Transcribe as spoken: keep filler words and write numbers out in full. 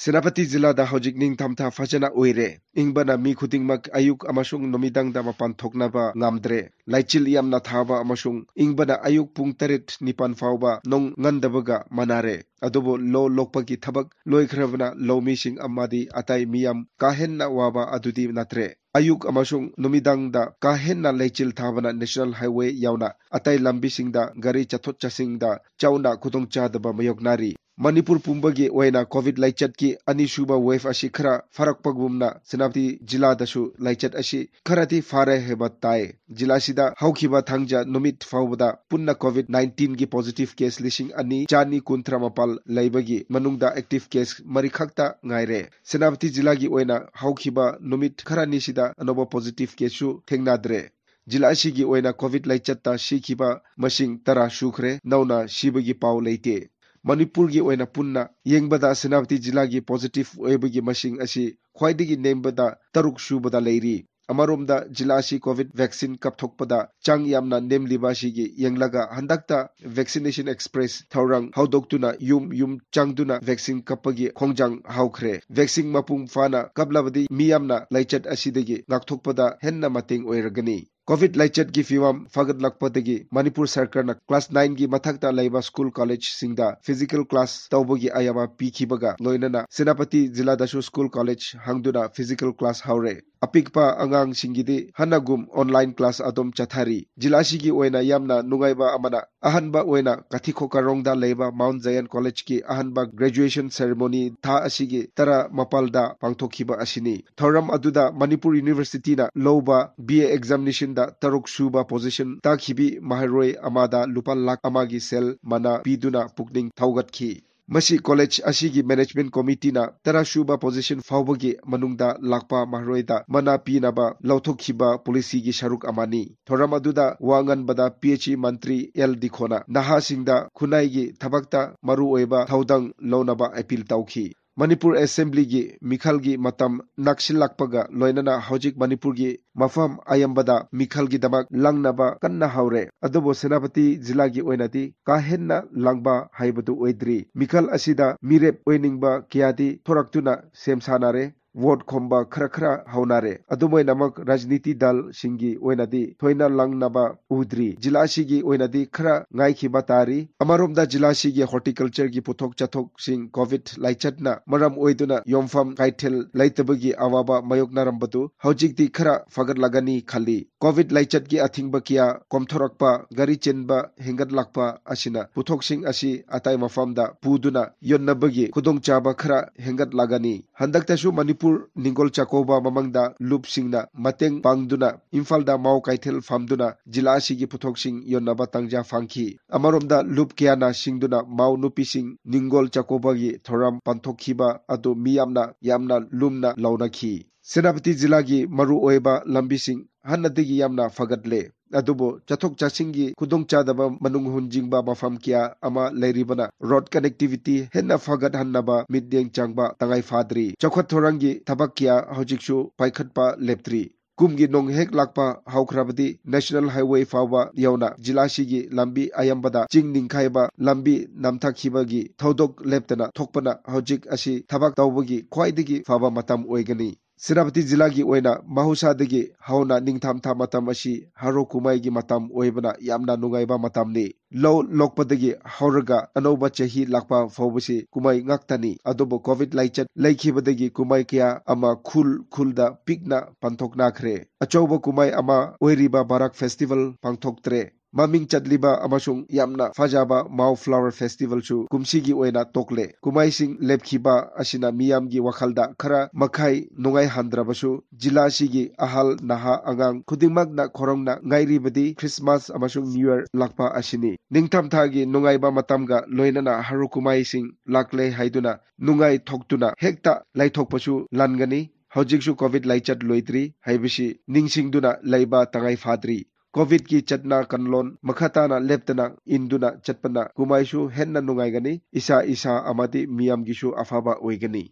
ꯁꯦꯅꯥꯄꯇꯤ ꯖꯤꯂꯥꯗ ꯍꯧꯖꯤꯛ ꯅꯤꯡꯊꯝꯊꯥ ꯐꯖꯅ ꯑꯣꯏꯔꯦ꯫ ꯏꯪꯕꯅ ꯃꯤ ꯈꯨꯗꯤꯡꯃꯛ ꯑꯌꯨꯛ ꯑꯃꯁꯨꯡ ꯅꯨꯃꯤꯗꯥꯡꯗ ꯃꯄꯥꯟ ꯊꯣꯛꯅꯕ ꯉꯝꯗ꯭ꯔꯦ꯫ ꯂꯩꯆꯤꯜ ꯌꯥꯝꯅ ꯊꯥꯕ ꯑꯃꯁꯨꯡ ꯏꯪꯕꯅ ꯑꯌꯨꯛ ꯄꯨꯡ ꯇꯔꯦꯠ ꯅꯤꯄꯥꯟ ꯐꯥꯎꯕ ꯅꯣꯡ ꯉꯟꯗꯕꯒ ꯃꯥꯟꯅꯔꯦ꯫ ꯑꯗꯨꯕꯨ ꯂꯧ ꯂꯣꯛꯄꯒꯤ ꯊꯕꯛ ꯂꯣꯏꯈ꯭ꯔꯕꯅ ꯂꯧꯃꯤꯁꯤꯡ ꯑꯃꯗꯤ ꯑꯇꯩ ꯃꯤꯌꯥꯝ ꯀꯥ ꯍꯦꯟꯅ ꯋꯥꯕ ꯑꯗꯨꯗꯤ ꯅꯠꯇ꯭ꯔꯦ꯫ ꯑꯌꯨꯛ ꯑꯃꯁꯨꯡ ꯅꯨꯃꯤꯗꯥꯡꯗ ꯀꯥ ꯍꯦꯟꯅ ꯂꯩꯆꯤꯜ ꯊꯥꯕꯅ National Highway ꯌꯥꯎꯅ ꯑꯇꯩ ꯂꯝꯕꯤꯁꯤꯡꯗ ꯒꯥꯔꯤ ꯆꯠꯊꯣꯛ ꯆꯠꯁꯤꯟꯗ ꯆꯥꯎꯅ ꯈꯨꯗꯣꯡꯆꯥꯗꯕ ꯃꯥꯌꯣꯛꯅꯔꯤ꯫ ꯃꯅꯤꯄꯨꯔ ꯄꯨꯝꯕꯒꯤ ꯑꯣꯏꯅ COVID ꯂꯥꯏꯆꯠꯀꯤ ꯑꯅꯤꯁꯨꯕ wave ꯑꯁꯤ ꯈꯔ ꯐꯔꯛꯄꯒꯨꯝꯅ ꯁꯦꯅꯥꯄꯇꯤ ꯖꯤꯂꯥꯗꯁꯨ ꯂꯥꯏꯆꯠ ꯑꯁꯤ ꯈꯔꯗꯤ ꯐꯔꯦ ꯍꯥꯏꯕ ꯇꯥꯏ꯫ ꯖꯤꯂꯥꯁꯤꯗ ꯍꯧꯈꯤꯕ ꯊꯥꯡꯖ ꯅꯨꯃꯤꯠ ꯐꯥꯎꯕꯗ ꯄꯨꯟꯅ COVID nineteenꯒꯤ positive case ꯂꯤꯁꯤꯡ ꯑꯅꯤ ꯆꯥꯅꯤ ꯀꯨꯟꯊ꯭ꯔꯥ ꯃꯥꯄꯜ ꯂꯩꯕꯒꯤ ꯃꯅꯨꯡꯗ active case ꯃꯔꯤꯈꯛꯇ ꯉꯥꯏꯔꯦ꯫ ꯁꯦꯅꯥꯄꯇꯤ ꯖꯤꯂꯥꯒꯤ ꯑꯣꯏꯅ ꯍꯧꯈꯤꯕ ꯅꯨꯃꯤꯠ ꯈꯔꯅꯤꯁꯤꯗ ꯑꯅꯧꯕ positive caseꯁꯨ ꯊꯦꯡꯅꯗ꯭ꯔꯦ꯫ ꯖꯤꯂꯥ ꯑꯁꯤꯒꯤ ꯑꯣꯏꯅ COVID ꯂꯥꯏꯆꯠꯇ ꯁꯤꯈꯤꯕ ꯃꯁꯤꯡ ꯇꯔꯥ ꯁꯨꯈ꯭ꯔꯦ, ꯅꯧꯅ ꯁꯤꯕꯒꯤ ꯄꯥꯎ ꯂꯩꯇꯦ꯫ ꯃꯅꯤꯄꯨꯔꯒꯤ ꯑꯣꯏꯅ ꯄꯨꯟꯅ ꯌꯦꯡꯕꯗ ꯁꯦꯅꯥꯄꯇꯤ ꯖꯤꯂꯥꯒꯤ positive ꯑꯣꯏꯕꯒꯤ ꯃꯁꯤꯡ ꯑꯁꯤ ꯈ꯭ꯋꯥꯏꯗꯒꯤ ꯅꯦꯝꯕꯗ ꯇꯔꯨꯛ ꯁꯨꯕꯗ ꯂꯩꯔꯤ꯫ ꯑꯃꯔꯣꯝꯗ ꯖꯤꯂꯥ ꯑꯁꯤ COVID vaccine ꯀꯥꯞꯊꯣꯛꯄꯗ ꯆꯥꯡ ꯌꯥꯝꯅ ꯅꯦꯝꯂꯤꯕ ꯑꯁꯤꯒꯤ ꯌꯦꯡꯂꯒ ꯍꯟꯗꯛꯇ Vaccination Express ꯊꯧꯔꯥꯡ ꯍꯧꯗꯣꯛꯇꯨꯅ ꯌꯨꯝ ꯌꯨꯝ ꯆꯪꯗꯨꯅ vaccine ꯀꯥꯞꯄꯒꯤ ꯈꯣꯡꯖꯪ ꯍꯧꯈ꯭ꯔꯦ꯫ Vaccine ꯃꯄꯨꯡ ꯐꯥꯅ ꯀꯥꯞꯂꯕꯗꯤ ꯃꯤꯌꯥꯝꯅ ꯂꯥꯏꯆꯠ ꯑꯁꯤꯗꯒꯤ ꯉꯥꯛꯊꯣꯛꯄꯗ ꯍꯦꯟꯅ ꯃꯇꯦꯡ ꯑꯣꯏꯔꯒꯅꯤ꯫ COVID ꯂꯥꯏꯆꯠꯀꯤ ꯐꯤꯕꯝ ꯐꯒꯠꯂꯛꯄꯗꯒꯤ ꯃꯅꯤꯄꯨꯔ ꯁꯔꯀꯥꯔꯅ class nineꯒꯤ ꯃꯊꯛꯇ ꯂꯩꯕ school collegeꯁꯤꯡꯗ physical class ꯇꯧꯕꯒꯤ ꯑꯌꯥꯕ ꯄꯤꯈꯤꯕꯒ ꯂꯣꯏꯅꯅ Senapati ꯖꯤꯂꯥꯗꯁꯨ school college ꯍꯥꯡꯗꯨꯅ physical class ꯍꯧꯔꯦ꯫ ꯑꯄꯤꯛꯄ ꯑꯉꯥꯡꯁꯤꯡꯒꯤꯗꯤ ꯍꯥꯟꯅꯒꯨꯝ online class ꯑꯗꯨꯝ ꯆꯠꯊꯔꯤ꯫ ꯖꯤꯂꯥ ꯑꯁꯤꯒꯤ ꯑꯣꯏꯅ ꯌꯥꯝꯅ ꯅꯨꯡꯉꯥꯏꯕ ꯑꯃꯅ ꯑꯍꯥꯟꯕ ꯑꯣꯏꯅ ꯀꯊꯤꯈꯣꯀꯥꯔꯣꯡꯗ ꯂꯩꯕ Mount Zion Collegeꯀꯤ ꯑꯍꯥꯟꯕ graduation ceremony ꯊꯥ ꯑꯁꯤꯒꯤ ꯇꯔꯥ ꯃꯥꯄꯜꯗ ꯄꯥꯡꯊꯣꯛꯈꯤꯕ ꯑꯁꯤꯅꯤ꯫ ꯊꯧꯔꯝ ꯑꯗꯨꯗ ꯃꯅꯤꯄꯨꯔ Universityꯅ ꯂꯧꯕ BA examinationꯗ ꯇꯔꯨꯛ ꯁꯨꯕ position ꯇꯥꯈꯤꯕꯤ ꯃꯍꯩꯔꯣꯏ ꯑꯃꯗ ꯂꯨꯄꯥ ꯂꯥꯈ ꯑꯃꯒꯤ ꯁꯦꯜ ꯃꯅꯥ ꯄꯤꯗꯨꯅ ꯄꯨꯛꯅꯤꯡ ꯊꯧꯒꯠꯈꯤ꯫ ꯃꯁꯤ college ꯑꯁꯤꯒꯤ management committeeꯅ ꯇꯔꯥ ꯁꯨꯕ position ꯐꯥꯎꯕꯒꯤ ꯃꯅꯨꯡꯗ ꯂꯥꯛꯄ ꯃꯍꯩꯔꯣꯏꯗ ꯃꯅꯥ ꯄꯤꯅꯕ ꯂꯧꯊꯣꯛꯈꯤꯕ policyꯒꯤ ꯁꯔꯨꯛ ꯑꯃꯅꯤ꯫ ꯊꯧꯔꯝ ꯑꯗꯨꯗ ꯋꯥ ꯉꯥꯡꯕꯗ PHE ꯃꯟꯇ꯭ꯔꯤ ꯑꯦꯜ ꯗꯤꯈꯣꯅ ꯅꯍꯥꯁꯤꯡꯗ ꯈꯨꯟꯅꯥꯏꯒꯤ ꯊꯕꯛꯇ ꯃꯔꯨꯑꯣꯏꯕ ꯊꯧꯗꯥꯡ ꯂꯧꯅꯕ appeal ꯇꯧꯈꯤ꯫ ꯃꯅꯤꯄꯨꯔ ꯑꯦꯁꯦꯝꯕ꯭ꯂꯤꯒꯤ ꯃꯤꯈꯜꯒꯤ ꯃꯇꯝ ꯅꯛꯁꯤꯜꯂꯛꯄꯒ ꯂꯣꯏꯅꯅ ꯍꯧꯖꯤꯛ ꯃꯅꯤꯄꯨꯔꯒꯤ ꯃꯐꯝ ꯑꯌꯥꯝꯕꯗ ꯃꯤꯈꯜꯒꯤꯗꯃꯛ ꯂꯥꯡꯅꯕ ꯀꯟꯅ ꯍꯧꯔꯦ꯫ ꯑꯗꯨꯕꯨ ꯁꯦꯅꯥꯄꯇꯤ ꯖꯤꯂꯥꯒꯤ ꯑꯣꯏꯅꯗꯤ ꯀꯥ ꯍꯦꯟꯅ ꯂꯥꯡꯕ ꯍꯥꯏꯕꯗꯨ ꯑꯣꯏꯗ꯭ꯔꯤ꯫ ꯃꯤꯈꯜ ꯑꯁꯤꯗ ꯃꯤꯔꯦꯞ ꯑꯣꯏꯅꯤꯡꯕ ꯀꯌꯥꯗꯤ ꯊꯣꯔꯛꯇꯨꯅ ꯁꯦꯝ ꯁꯥꯅꯔꯦ꯫ ꯚꯣꯠ ꯈꯣꯝꯕ ꯈꯔ ꯈꯔ ꯍꯧꯅꯔꯦ꯫ ꯑꯗꯨꯃꯥꯏꯅꯃꯛ ꯔꯥꯖꯅꯤꯇꯤ ꯗꯜꯁꯤꯡꯒꯤ ꯑꯣꯏꯅꯗꯤ ꯊꯣꯏꯅ ꯂꯥꯡꯅꯕ ꯎꯗ꯭ꯔꯤ꯫ ꯖꯤꯂꯥ ꯑꯁꯤꯒꯤ ꯑꯣꯏꯅꯗꯤ ꯈꯔ ꯉꯥꯏꯈꯤꯕ ꯇꯥꯔꯤ꯫ ꯑꯃꯔꯣꯝꯗ ꯖꯤꯂꯥ ꯑꯁꯤꯒꯤ ꯍꯣꯔꯇꯤꯀꯜꯆꯔꯒꯤ ꯄꯣꯠꯊꯣꯛ ꯆꯥꯊꯣꯛꯁꯤꯡ ꯀꯣꯚꯤꯗ ꯂꯥꯏꯆꯠꯅ ꯃꯔꯝ ꯑꯣꯏꯗꯨꯅ ꯌꯣꯟꯐꯝ ꯀꯩꯊꯦꯜ ꯂꯩꯇꯕꯒꯤ ꯑꯋꯥꯕ ꯃꯥꯌꯣꯛꯅꯔꯝꯕꯗꯨ ꯍꯧꯖꯤꯛꯇꯤ ꯈꯔ ꯐꯒꯠꯂꯒꯅꯤ ꯈꯜꯂꯤ꯫ ꯀꯣꯚꯤꯗ ꯂꯥꯏꯆꯠꯀꯤ ꯑꯊꯤꯡꯕ ꯀꯌꯥ ꯀꯣꯝꯊꯣꯔꯛꯄ, ꯒꯥꯔꯤ ꯆꯦꯟꯕ ꯍꯦꯟꯒꯠꯂꯛꯄ ꯑꯁꯤꯅ ꯄꯣꯠꯊꯣꯛꯁꯤꯡ ꯑꯁꯤ ꯑꯇꯩ ꯃꯐꯝꯗ ꯄꯨꯗꯨꯅ ꯌꯣꯟꯅꯕꯒꯤ ꯈꯨꯗꯣꯡꯆꯥꯕ ꯈꯔ ꯍꯦꯟꯒꯠꯂꯒꯅꯤ꯫ ꯍꯟꯗꯛꯇꯁꯨ ꯃꯅꯤꯄꯨꯔ ꯅꯤꯡꯒꯣꯜ ꯆꯥꯛꯀꯧꯕ ꯃꯃꯥꯡꯗ ꯂꯨꯞꯁꯤꯡꯅ ꯃꯇꯦꯡ ꯄꯥꯡꯗꯨꯅ ꯏꯝꯐꯥꯜꯗ ꯃꯥꯎ ꯀꯩꯊꯦꯜ ꯐꯝꯗꯨꯅ ꯖꯤꯂꯥ ꯑꯁꯤꯒꯤ ꯄꯣꯠꯊꯣꯛꯁꯤꯡ ꯌꯣꯟꯅꯕ ꯇꯥꯟꯖꯥ ꯐꯪꯈꯤ꯫ ꯑꯃꯔꯣꯝꯗ ꯂꯨꯞ ꯀꯌꯥꯅ ꯁꯤꯡꯗꯨꯅ ꯃꯥꯎ ꯅꯨꯄꯤꯁꯤꯡ ꯅꯤꯡꯒꯣꯜ ꯆꯥꯛꯀꯧꯕꯒꯤ ꯊꯧꯔꯝ ꯄꯥꯡꯊꯣꯛꯈꯤꯕ ꯑꯗꯨ ꯃꯤꯌꯥꯝꯅ ꯌꯥꯝꯅ ꯂꯨꯝꯅ ꯂꯧꯅꯈꯤ꯫ ꯁꯦꯅꯥꯄꯇꯤ ꯖꯤꯂꯥꯒꯤ ꯃꯔꯨꯑꯣꯏꯕ ꯂꯝꯕꯤꯁꯤꯡ ꯍꯥꯟꯅꯗꯒꯤ ꯌꯥꯝꯅ ꯐꯒꯠꯂꯦ꯫ ꯑꯗꯨꯕꯨ ꯆꯠꯊꯣꯛ ꯆꯠꯁꯤꯟꯒꯤ ꯈꯨꯗꯣꯡꯆꯥꯗꯕ ꯃꯅꯨꯡ ꯍꯨꯟꯖꯤꯟꯕ ꯃꯐꯝ ꯀꯌꯥ ꯑꯃ ꯂꯩꯔꯤꯕꯅ ꯔꯣꯗ ꯀꯅꯦꯛꯇꯤꯚꯤꯇꯤ ꯍꯦꯟꯅ ꯐꯒꯠꯍꯟꯅꯕ ꯃꯤꯠꯌꯦꯡ ꯆꯪꯕ ꯇꯉꯥꯏ ꯐꯥꯗ꯭ꯔꯤ꯫ ꯆꯥꯎꯈꯠ ꯊꯧꯔꯥꯡꯒꯤ ꯊꯕꯛ ꯀꯌꯥ ꯍꯧꯖꯤꯛꯁꯨ ꯄꯥꯏꯈꯠꯄ ꯂꯦꯞꯇ꯭ꯔꯤ꯫ ꯀꯨꯝꯒꯤ ꯅꯣꯡ ꯍꯦꯛ ꯂꯥꯛꯄ ꯍꯧꯈ꯭ꯔꯕꯗꯤ ꯅꯦꯁꯅꯦꯜ ꯍꯥꯏꯋꯦ ꯐꯥꯎꯕ ꯌꯧꯅ ꯖꯤꯂꯥꯁꯤꯒꯤ ꯂꯝꯕꯤ ꯑꯌꯥꯝꯕꯗ ꯆꯤꯡ ꯅꯤꯡꯈꯥꯏꯕ ꯂꯝꯕꯤ ꯅꯝꯊꯈꯤꯕꯒꯤ ꯊꯧꯗꯣꯛ ꯂꯦꯞꯇꯅ ꯊꯣꯛꯄꯅ ꯍꯧꯖꯤꯛ ꯑꯁꯤ ꯊꯕꯛ ꯇꯧꯕꯒꯤ ꯈ꯭ꯋꯥꯏꯗꯒꯤ ꯐꯕ ꯃꯇꯝ ꯑꯣꯏꯒꯅꯤ꯫ ꯁꯦꯅꯥꯄꯇꯤ ꯖꯤꯂꯥꯒꯤ ꯑꯣꯏꯅ ꯃꯍꯧꯁꯥꯗꯒꯤ ꯍꯧꯅ ꯅꯤꯡꯊꯝꯊꯥ ꯃꯇꯝ ꯑꯁꯤ ꯍꯔꯥꯎ ꯀꯨꯝꯍꯩꯒꯤ ꯃꯇꯝ ꯑꯣꯏꯕꯅ ꯌꯥꯝꯅ ꯅꯨꯡꯉꯥꯏꯕ ꯃꯇꯝꯅꯤ꯫ ꯂꯧ ꯂꯣꯛꯄꯗꯒꯤ ꯍꯧꯔꯒ ꯑꯅꯧꯕ ꯆꯍꯤ ꯂꯥꯛꯄ ꯐꯥꯎꯕꯁꯤ ꯀꯨꯝꯍꯩ ꯉꯥꯛꯇꯅꯤ꯫ ꯑꯗꯨꯕꯨ ꯀꯣꯚꯤꯗ ꯂꯥꯏꯆꯠ ꯂꯩꯈꯤꯕꯗꯒꯤ ꯀꯨꯝꯍꯩ ꯀꯌꯥ ꯑꯃ ꯈꯨꯜ ꯈꯨꯜꯗ ꯄꯤꯛꯅ ꯄꯥꯡꯊꯣꯛꯅꯈ꯭ꯔꯦ꯫ ꯑꯆꯧꯕ ꯀꯨꯝꯍꯩ ꯑꯃ ꯑꯣꯏꯔꯤꯕ ꯕꯥꯔꯥꯛ ꯐꯦꯁꯇꯤꯚꯦꯜ ꯄꯥꯡꯊꯣꯛꯇ꯭ꯔꯦ꯫ ꯃꯃꯤꯡ ꯆꯠꯂꯤꯕ ꯑꯃꯁꯨꯡ ꯌꯥꯝꯅ ꯐꯖꯕ ꯃꯥꯎ ꯐ꯭ꯂꯥꯋꯔ ꯐꯦꯁꯇꯤꯚꯦꯜꯁꯨ ꯀꯨꯝꯁꯤꯒꯤ ꯑꯣꯏꯅ ꯇꯣꯛꯂꯦ꯫ ꯀꯨꯝꯍꯩꯁꯤꯡ ꯂꯦꯞꯈꯤꯕ ꯑꯁꯤꯅ ꯃꯤꯌꯥꯝꯒꯤ ꯋꯥꯈꯜꯗ ꯈꯔ ꯃꯈꯩ ꯅꯨꯡꯉꯥꯏꯍꯟꯗ꯭ꯔꯕꯁꯨ, ꯖꯤꯂꯥ ꯑꯁꯤꯒꯤ ꯑꯍꯜ, ꯅꯍꯥ, ꯑꯉꯥꯡ ꯈꯨꯗꯤꯡꯃꯛꯅ ꯈꯣꯔꯣꯡꯅ ꯉꯥꯏꯔꯤꯕꯗꯤ ꯈ꯭ꯔꯤꯁꯃꯥꯁ ꯑꯃꯁꯨꯡ ꯅ꯭ꯌꯨ ꯌꯔ ꯂꯥꯛꯄ ꯑꯁꯤꯅꯤ꯫ ꯅꯤꯡꯊꯝꯊꯥꯒꯤ ꯅꯨꯡꯉꯥꯏꯕ ꯃꯇꯝꯒ ꯂꯣꯏꯅꯅ ꯍꯔꯥꯎ ꯀꯨꯝꯍꯩꯁꯤꯡ ꯂꯥꯛꯂꯦ ꯍꯥꯏꯗꯨꯅ ꯅꯨꯡꯉꯥꯏ ꯊꯣꯛꯇꯨꯅ ꯍꯦꯛꯇ ꯂꯩꯊꯣꯛꯄꯁꯨ ꯂꯥꯟꯒꯅꯤ꯫ ꯍꯧꯖꯤꯛꯁꯨ ꯀꯣꯚꯤꯗ ꯂꯥꯏꯆꯠ ꯂꯣꯏꯗ꯭ꯔꯤ ꯍꯥꯏꯕꯁꯤ ꯅꯤꯡꯁꯤꯡꯗꯨꯅ ꯂꯩꯕ ꯇꯉꯥꯏ ꯐꯥꯗ꯭ꯔꯤ꯫ ꯀꯣꯚꯤꯗꯀꯤ ꯆꯠꯅ ꯀꯥꯡꯂꯣꯟ ꯃꯈꯥ ꯇꯥꯅ ꯂꯦꯞꯇꯅ ꯏꯟꯗꯨꯅ ꯆꯠꯄꯅ ꯀꯨꯝꯍꯩꯁꯨ ꯍꯦꯟꯅ ꯅꯨꯡꯉꯥꯏꯒꯅꯤ, ꯏꯁꯥ ꯏꯁꯥ ꯑꯃꯗꯤ ꯃꯤꯌꯥꯝꯒꯤꯁꯨ ꯑꯐꯕ ꯑꯣꯏꯒꯅꯤ꯫